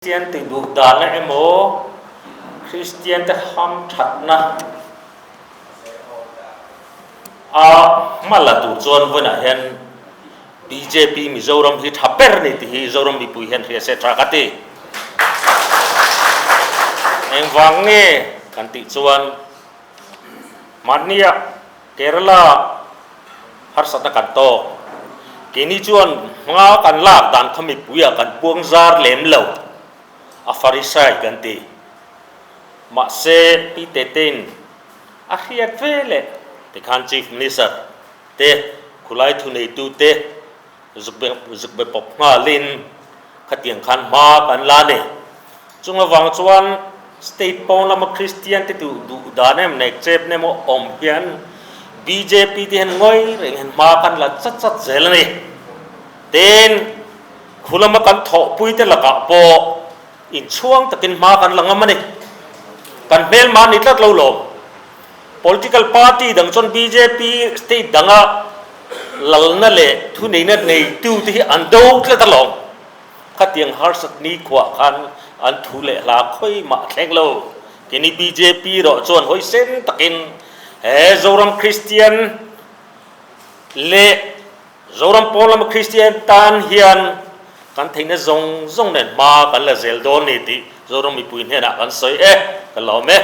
Kristian tihduh dahna emaw, Kristiante hamthatna a hma la tur chuan vawiinah hian bjp Mizoram hi tha ber ni tih hi Zoram mipui hian hria se tha ka ti. Engvang nge kan tih chuan mahnia Kerala harsatna kan tawk. Keini chuan hma kan lak dan kha mipuiah kan puang zar lem lo, a Farisai kan ti. Mahse, Pi Tetein a hriat ve leh tikhan Chief Minister te, khulai thuneitu te zuk zuk be pawp nghalin khatiang khan hma kan la ni. Chung avang chuan state pawn lama Kristian te duh duh dan em nek chep nem aw awm hian bjp te hian ngawi reng hian hma kan la chat chat zel a ni. Tin, khu lama kan thawhpui te lakah pawh inchhuang takin hma kan la ngam a ni. Kan hmelma ni tlat lo lawm. Political party dang chuan bjp state danga lalna leh thuneihna neitu te hi an do tlat alawm. Khatiang harsat ni khuah khan an thu leh hla khawi mah thleng lo. Keini bjp erawh chuan hawi sen takin he Zoram Kristian leh Zoram pawn lama Kristian tan hian kan theihna zawng zawng nen hma kan la zel dawn ni tih Zoram mipui hnenah kan sawi e, ka lawm e.